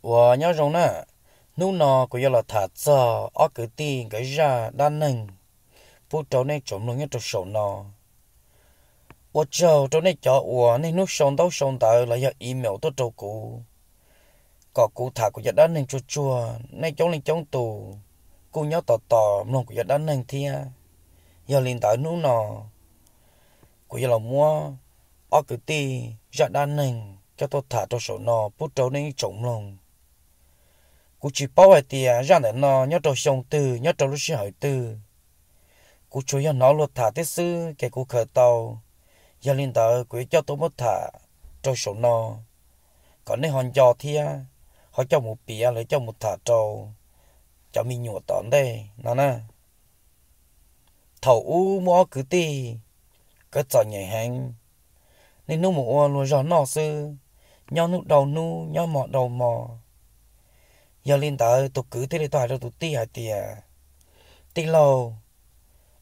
Uas nyob zoo na, hnub no kuv yuav los tham txog ob kwv tij nkawd zaj dab neeg pub rau nej tsoom mloog nyob rau saum no. Ua tsaug rau nej cov uas niaj hnub sau ntaub sau ntawv los yog email tuaj rau kuv, kom kuv tham kuv cov dab neeg tsuag tsuag. Nej coob leej coob tus kuj nyob tos tos mloog kuv cov dab neeg thiab. Yog li ntawd hnub no kuv yuav los muab ob kwv tij zaj dab neeg coj tuaj tham rau saum no pub rau nej ib tsoom mloog. Kuv tsis paub hais tias zaj ntawm no nyob rau xyoo twg, nyob rau lub sij hawm twg. Kuv tsuas yog hnov luag tham thiab xwb ces kuv khaws tau. Yog li ntawd kuv yuav coj tuaj muab tham rau saum no, kom nej ho nco thiab ho coj mus piav los coj mus tham rau cov me nyuam tom ntej no na. Thaum ub muaj ob kwv tij, nkawd txom nyem heev, niaj hnub mus ua luag zog noj xwb, nyob hnub dhau hnub, nyob hmo dhau hmo. Yog li ntawd tus kwv thiaj li tau hais rau tus tij hais tias, Tij laug,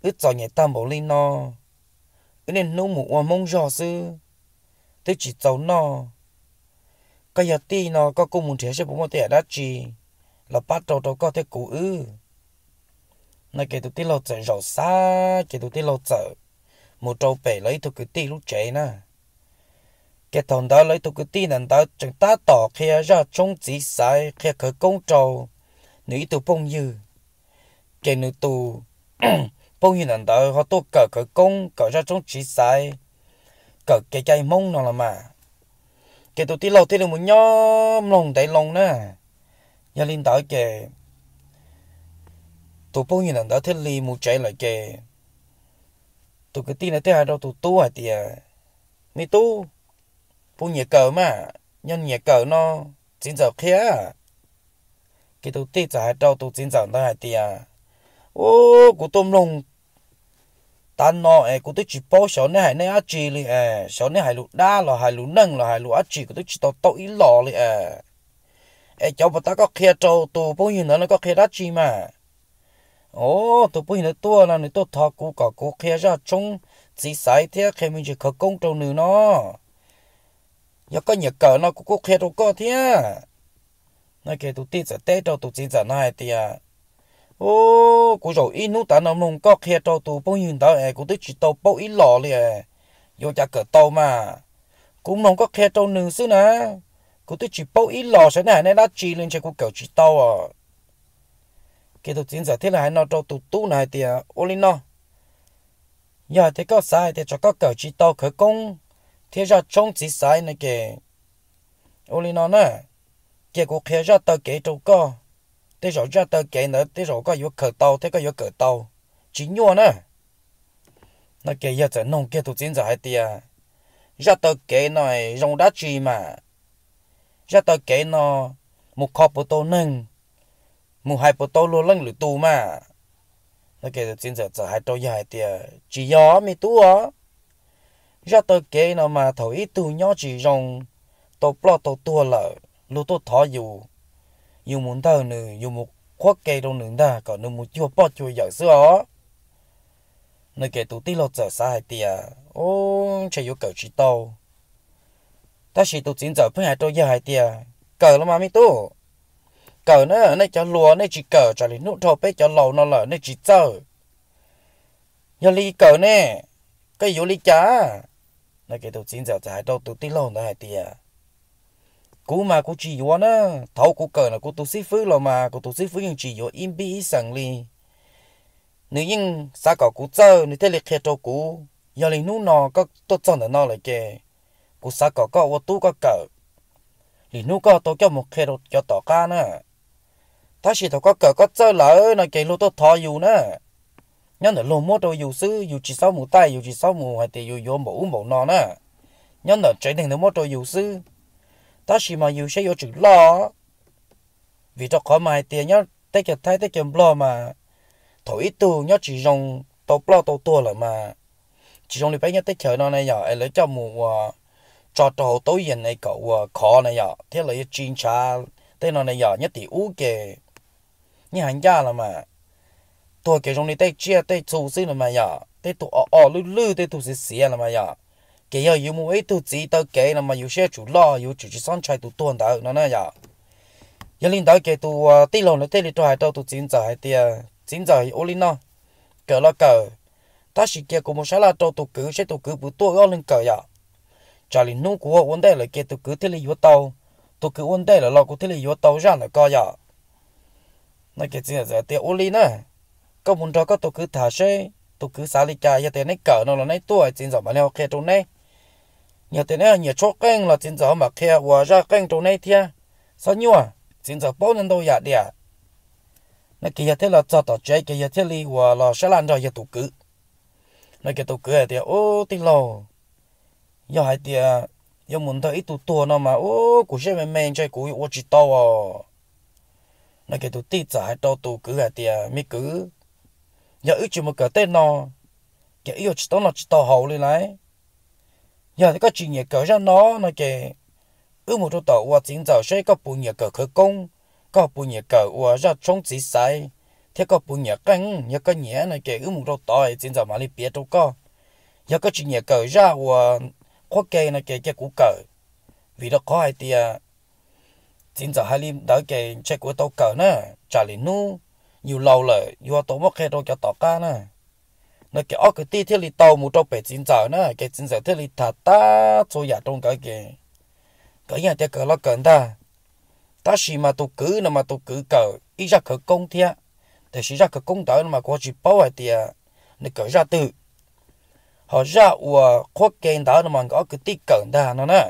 wb txom nyem tag npaum li no, wb niaj hnub mus ua hmoob zog xwb, twb tsis txaus noj. Koj yog tij no koj kuj mus nrhiav seb puas muaj tej yam dab tsi los pab rau rau koj thiab kuv wb. No ces tus tij laug txawm zaum xav, ces tus tij laug txawm mus rau pem lawv ib tug kwv tij lub tsev na. Ces thaum ntawd lawv ib tug kwv tij ntawm ntawd tseem tab tom qhia zaj tshoob txiv xaiv, qhia khawv koob rau nws ib tug phooj ywg. Ces nws tus phooj ywg ntawm ntawd ho tuaj kawm khawv koob, kawm zaj tshoob txiv xaiv, kawm kev cai hmoob no los mas. Ces tus tij laug thiaj li mus nyob mloog ntev loo na. Yog li ntawd ces tus phooj ywg ntawm ntawd thiaj li mus tsev lawm ces tus kwv tij ntawd thiaj hais rau tus tub hais tias, Me tub, puas nyiam kawm mas? Yog nyiam kawm no txiv ntxawm qhia. Ces tus tij txawm hais rau tus txiv ntxawm ntawd hais tias, Ub, kuv tuaj mloog tav no es kuv twb tsis paub xyov neb hais neb dab tsi li es, xyov neb hais lus dab los hais lus neeg los hais lus dab tsi kuv twb tsis tau tau ib los li es. Es cov puas tab koj qhia rau tus phooj ywg ntawd no koj qhia dab tsi mas? Ub, tus phooj ywg ntawd tuaj no nws tuaj thov kuv kom kuv qhia zaj tshoob txiv xaiv thiab qhia me ntsis khawv koob rau nws no. Yog koj nyiam kawm no kuv kuj qhia rau koj thiab. No ces tus tij txawm teb rau tus txiv ntxawm no hais tias, Ub, kuv zaum ib hnub tav no mloog koj qhia rau tus phooj ywg ntawd es kuv twb tsis tau paub ib los li es, yuav cas kawm tau mas? Kuv mloog koj qhia rau nws xwb na, kuv twb tsis paub ib los xyov neb hais neb dab tsi li ntshe kuv kawm tsis tau os. Ces tus txiv ntxawm thiaj li hais no rau tus tub na hais tias, Ua li no, yog hais tias koj xav hais tias tsam koj kawm tsis tau khawv koob thiab zaj tshoob txiv xaiv no ces ua li no na, cia kuv qhia zaj taw kev rau koj. Tej zaum zaj taw kev ntawd tej zaum koj yuav khaws tau thiab koj yuav kawm tau, tsis nyuaj na. No ces yawg txawm noog kiag tus txiv ntxawm hais tias, Zaj taw kev no zoo dab tsi mas? Zaj taw kev no mus kho puas tau neeg, mus hais puas tau luag leej lwm tus mas? No ces tus txiv ntxawm txawm hais rau yawg hais tias, Tsis yog me tub os. Zaj taw kev no mas thaum ib tug nyob tsis zoo, tau ploj tau tuag lawm, luag tuaj thov yus, yus mus ntawg nws, yus mus qhuab ke rau nws ntag kom nws mus cuag poj cuag yawm xwb os. No ces tus tij laug txawm xav hais tias, Ub, ntshe yuav kawm tsis tau. Tab sis tus txiv ntxawm pheej hais rau yawg hais tias, Kawm los mas me tub, kawm na, nej cov hluas nej tsis kawm tsam lwm hnub dhau peb cov laus no lawm nej tsis txawj. Yog li kawm ne, koj yuav li cas? No ces tus txiv ntxawm txawm hais rau tus tij laug ntawd hais tias, Kuv mas kuv tsis yuav na, thaum kuv kawm no kuv tus xib fwb los mas kuv tus xib fwb yeej tsis yuav ib npib ib xees li. Nws yeej xav kom kuv txawj nws thiaj li qhia rau kuv. Yog li hnub no koj tuaj txog ntawm no lawm ces kuv xav kom koj ua tub koj kawm, lwm hnub koj tau coj mus qhia rau cov tom qab na. Tab sis thaum koj kawm koj txawj lawm no ces luag tuaj thov yus na, nyob ntawm luag muab rau yus xwb, yus tsis txhob mus taij, yus tsis txhob mus hais tias yus yuav npaum ub npaum no na. Nyob ntawm tsev neeg ntawd muab rau yus xwb. Tab sis mas yus saib yuav tsum loj, vim rau qhov mas hais tias nyob teb chaws Thaib teb chaws Nplog mas thaum ib tug nyob tsis zoo, tau ploj tau tuag lawm mas tsis zoo li peb nyob teb chaws no na yom, es lawv coj mus ua tso rau hauv taub yees es kom ua khov na yom, thiab lawv yuav tsis ntshav tej no na yom. Nyob tim ub ces nyob hais ncaj los mas tuag ces zoo li tej tsiaj tej txhu xwb los mas yom, tej tug o o lwj lwj tej tug xiav xiav los mas yom. Ces yog yus mus ua ib tug txiv taw kev no mas yus saib yuav tsum loj, yus yuav tsum tsis txhob ntshai tus tuag ntawd no na yom. Yog li ntawd ces tus tij laug ntawd thiaj li rov hais rau tus txiv ntxawm hais tias, Txiv ntxawm, ua li no, kawm los kawm, tab sis cia kuv mus sab laj rau tus kwv seb tus kwv puas tuaj wb ob leeg kawm yom. Tsam li hnub kuv ua ntej lawm ces tus kwv thiaj li yuav tau, tus kwv ua ntej lawm los kuv thiaj li yuav tau zaj ntawm ko yom. No ces txiv ntxawm tias, Ua li na, koj mus nrog koj tus kwv tham seb tus kwv xav li cas, yog tias neb kawm no los neb tuaj txiv ntxawm mam li ho qhia rau neb. Yog tias neb nyiam tshuab qeej los txiv ntxawm ho mam qhia ua zaj qeej rau neb thiab. Txhob nyuaj, txiv ntxawm paub ntau ntau yam diam. No ces yog thiaj los txog tom tsev ces yog thiaj li ua los sab laj nrog yog tus kwv. No ces tus kwv hais tias, Ub, tij laug, yog hais tias yuav mus ntawm ib tug tuag no mas ub, kuv siab me me ntshe kuv ua tsis tau os. No ces tus tij txawm hais rau tus kwv hais tias, Me kwv, yog wb tsis mus kawm tej no, ces wb yuav tsis tau noj tsis tau haus li lauj. Yog koj tsis nyiam kawm zaj no, no ces wb mus rau tom ua txiv ntxawm seb koj puas nyiam kawm khawv koob, koj puas nyiam kawm ua zaj tshoob txiv xaiv, thiab koj puas nyiam qeej. Yog koj nyiam no ces wb mus rau tod txiv ntxawm mam li piav rau koj. Yog koj tsis nyiam kawm zaj ua qhuab ke no ces cia kuv kawm, vim rau qhov hais tias txiv ntxawm hais li ntawd ces ntshe kuv tau kawm na, tsam li hnub yus laus lawm yuav tau muab qhia rau cov tom qab na. No ces ob kwv tij thiaj li tau mus rau pem txiv ntxawm na, ces txiv ntxawm thiaj li tham tag txhua yam rau nkawd ces nkawd yeej tias kawm los kawm ntag. Tab sis mas tus kwv no mas tus kwv kawm ib zaj khawv koob thiab, tiam sis zaj khawv koob ntawd no mas kuv tsis paub hais tias nws kawm zaj twg, ho zaj uas qhuab ke ntawd no mas nkawd ob kwv tij kawm ntag no na.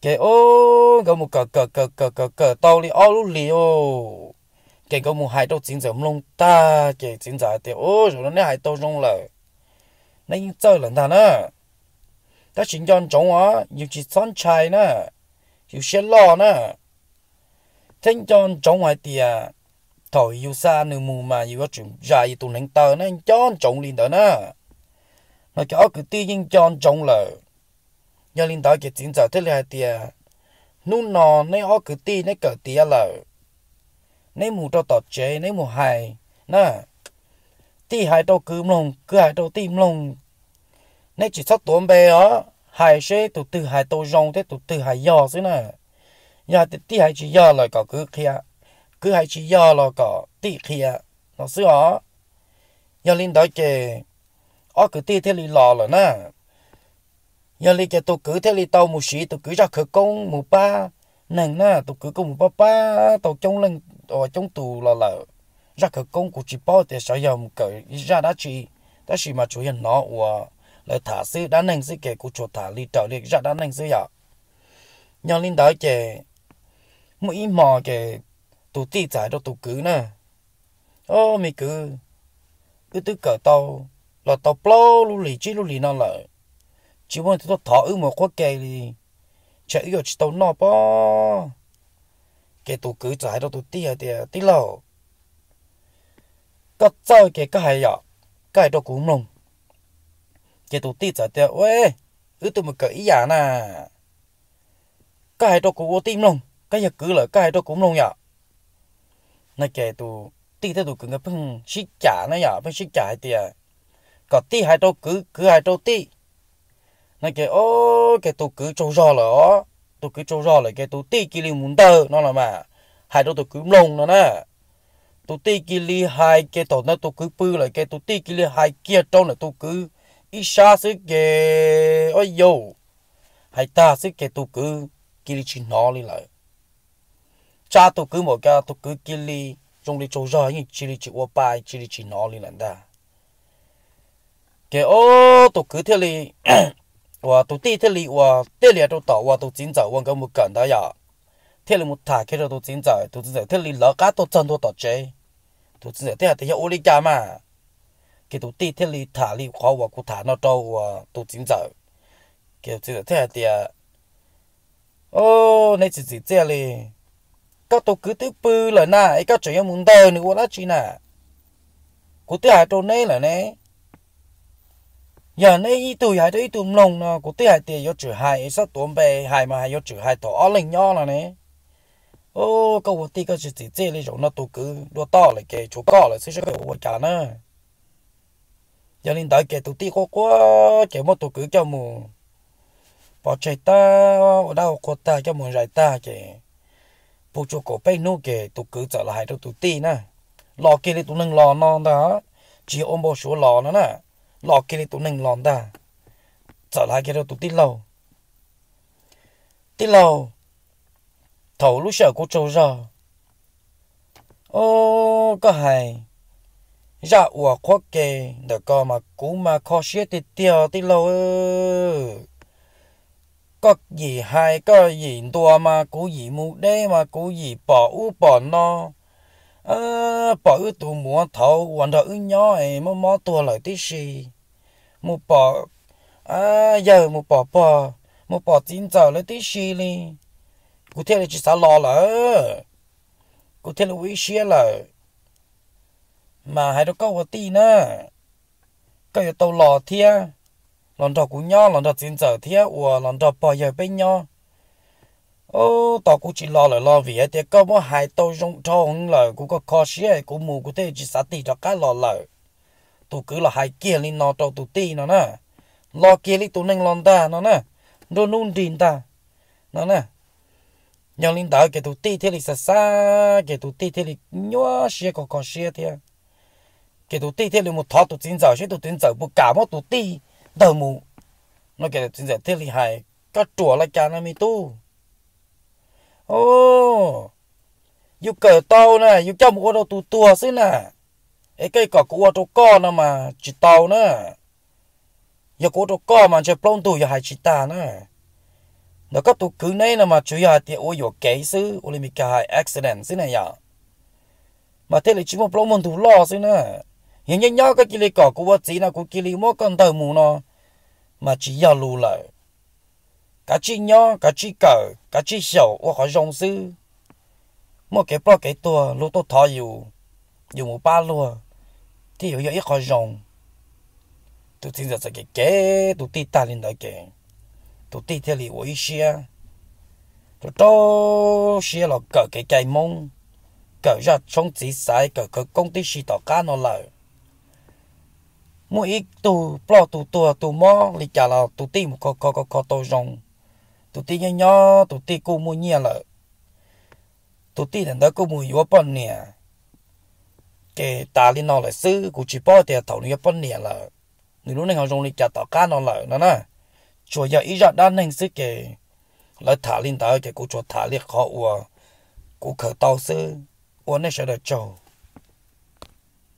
Ces o, nkawd mus kawm kawm kawm kawm kawm kawm tau li ob lub hlis o, ces nkawd mus hais rau txiv ntxawm mloog tag ces txiv ntxawm hais tias, Ub, zaum no neb hais tau zoo lawm, neb yeej txawj lawm ntag na. Tab sis nco ntsoov os, yus tsis txhob ntshai na, yus siab loj na. Thiab nco ntsoov hais tias thaum yus xa nws mus mas yus yuav tsum zais yus tus hneev taw na, nco ntsoov li ntawd na. No ces ob kwv tij yeej nco ntsoov lawm. Yog li ntawd ces txiv ntxawm thiaj li hais tias, Hnub no neb ob kwv tij neb kawm tiav lawm, neb mus rau tom tsev neb mus hais na, tij hais rau kwv mloog, kwv hais rau tij mloog. Neb tsis txhob tuav npe os, hais seb tus twg hais tau zoo thiab tus twg hais yog xwb na. Yog hais tias tij hais tsis yog lawm kom kwv qhia, kwv hais tsis yog los kom tij qhia no xwb os. Yog li ntawd ces ob kwv tij thiaj li los lawm na. Yog li ces tus kwv thiaj li tau mus siv tus kwv zaj khawv koob mus pab neeg na, tus kwv kuj mus pab pab tau coob leej, coob tus los lawm. Zaj khawv koob kuv tsis paub tias xyov yog mus kawm zaj dab tsi, tab sis mas tsuas yog hnov uas lawv tham xwb, dab neeg xwb ces kuv tsuas tham li raws li zaj dab neeg xwb yom. Yog li ntawd ces muaj ib hmo ces tus tij txawm hais rau tus kwv na, O, me kwv, wb twb kawm tau los tau plaub lub hlis tsib lub hlis no lawm, tsis muaj leej twg tuaj thov wb mus qhuab ke li, ntshe wb yuav tsis tau noj pob. Ces tus kwv txawm hais rau tus tij hais tias, Tij laug, koj txawj ces koj hais yom, koj hais rau kuv mloog. Ces tus tij txawm tias, Ua, wb twb mus kawm ib yam na, koj hais rau kuv ua tij mloog, koj yog kwv lawm koj hais rau kuv mloog yom. No ces tus tij thiab tus kwv nkawd pheej sib cam na yom, pheej sib cam hais tias kom tij hais rau kwv, kwv hais rau tij. No ces o, ces tus kwv tsaug zog lawm os, tus kwv tsaug zog lawm ces tus tij cia li mus ntawd no los mas hais rau tus kwv mloog no na. Tus tij cia li hais ces thaum ntawd tus kwv pw lawm ces tus tij cia li hais kiag rau ntawm tus kwv ib sab xwb ces o yau, hais tag xwb ces tus kwv cia li tsis hnov li lawm. Tsa tus kwv npaum cas tus kwv cia li zoo li tsaug zog yeej cia li tsis ua pa, cia li tsis hnov li lawm ntag. Ces o, tus kwv thiaj li, uas tus tij thiaj li ua tiag lias rau tom uas tus txiv ntxawm uas nkawd mus kawm ntawd yom, thiaj li mus tham kiag rau tus txiv ntxawm, tus txiv ntxawm thiaj li lawv qab tuaj txog ntua tom tsev. Tus txiv ntxawm thiaj hais tias, Yog ua li cas mas? Ces tus tij thiaj li tham li qhov uas kuv tham no rau uas tus txiv ntxawm. Ces tus txiv ntxawm thiaj hais tias, O, neb tsis txim txiaj li. Koj tus kwv twb pw lawm na es koj tseem yuav mus ntawd nws ua dab tsi na? Kuv twb hais rau neb lawm ne. Yog neb ib tug hais rau ib tug mloog no, kuv twb hais tias yuav tsum hais es txhob tuav npe, hais mas hais yuav tsum hais thaum ob leeg nyob no ne. O, koj ua tij koj tsis txim txiaj li, zaum no tus kwv dua toj lawm ces tshuav koj lawm xwb saib koj yuav ua cas na. Yog li ntawd ces tus tij quaj quaj ces muab tus kwv coj mus pov tseg tag, ua dab ua qhua tag, coj mus zais tag ces puv tsuas kaum peb hnub ces tus kwv txawm los hais rau tus tij na, los kiag li tus neeg los no ntag, tsis yog ua npau suav los no na, los kiag li tus neeg los ntag, txawm los hais kiag rau tus tij laug, tij laug, thaum lub sij hawm kuv tsaug zog, o, koj hais zaj uas qhuab ke ntawm ko mas kuv mas kho siab tiag tiag tij laug. Koj yim hais koj yim ntuas mas kuv yim mus deb mas kuv yim pom ub pom no, pom wb tus muam thaud uas nrog wb nyob es mob mob tuag lawm tib si, mus pom yawg, mus pom pog, mus pom txiv ntxawm lawv tib si li, kuv thiaj li tsis xav los lawm, kuv thiaj li ua ib siab lawm. Mas hais rau koj ua tij na, koj yuav tau los thiab, los nrog kuv nyob, los nrog txiv ntxawm thiab uas los nrog pog yawg peb nyob. Tos kuv tsis los lawm los vim hais tias koj muab hais tau zoo dhau lawm, kuv kho kho siab kuv mus kuv thiaj tsis xav tig rov qab los lawm. Tus kwv los hais kiag li no rau tus tij no na, los kiag li tus neeg los ntag no na, nruab hnub nrig ntag no na. Yog li ntawd ces tus tij thiaj li xav xav ces tus tij thiaj li nyuaj siab kho kho siab thiab. Ces tus tij thiaj li mus thov tus txiv ntxawm seb tus txiv ntxawm puas kam muab tus tij ntawg mus no. Ces tus txiv ntxawm thiaj li hais, koj ruam li cas no me tub? Yus kawm tau na yus coj mus ua rau tus tuag xwb na, es koj kom kuv ua rau koj no mas tsis tau na. Yog kuv ua rau koj mas ntshe plaub ntug yog hais tsis tag na. Ntawm koj tus kwv neb no mas tsuas yog hais tias ua yuam kev xwb, ua li Mis Kas hais accident xwb na yom, mas thiaj li tsis muaj plaub muaj ntug loj xwb na. Yog nyob nyob koj cia li kom kuv ua txiv no kuv cia li muab koj ntawg mus no mas tsis yog lus lawm. Kav tsij nyob, kav tsij kawm, kav tsij xyaum ua qhov zoo xwb. Muaj kev ploj kev tuag luag tuaj thov yus, yus mus pab luag thiaj yuav yog ib qho zoo. Tus txiv ntxawm txawm kev kev tus tij tag li ntawd ces tus tij thiaj li ua ib siab rau rau siab los kawm kev cai Hmoob, kawm zaj tshoob txiv xaiv, kawm khawv koob tib si tom qab no lawm. Muaj ib tug ploj tug tuag tug mob li cas los tus tij mus kho kho kho kho tau zoo. Tus tij nyob nyob tus tij kuj muaj nyiaj lawm, tus tij ntawm ntawd kuj mus yuav poj niam. Ces tas li no lawm xwb, kuv tsis paub tias thaum nws yuav poj niam lawm nws lub neej ho zoo li cas tom qab no lawm no na. Tsuas yog ib zaj dab neeg xwb ces lawv tham li ntawd ces kuv tsuas tham li qhov uas kuv khaws tau xwb. Ua nej sawv daws tsaug.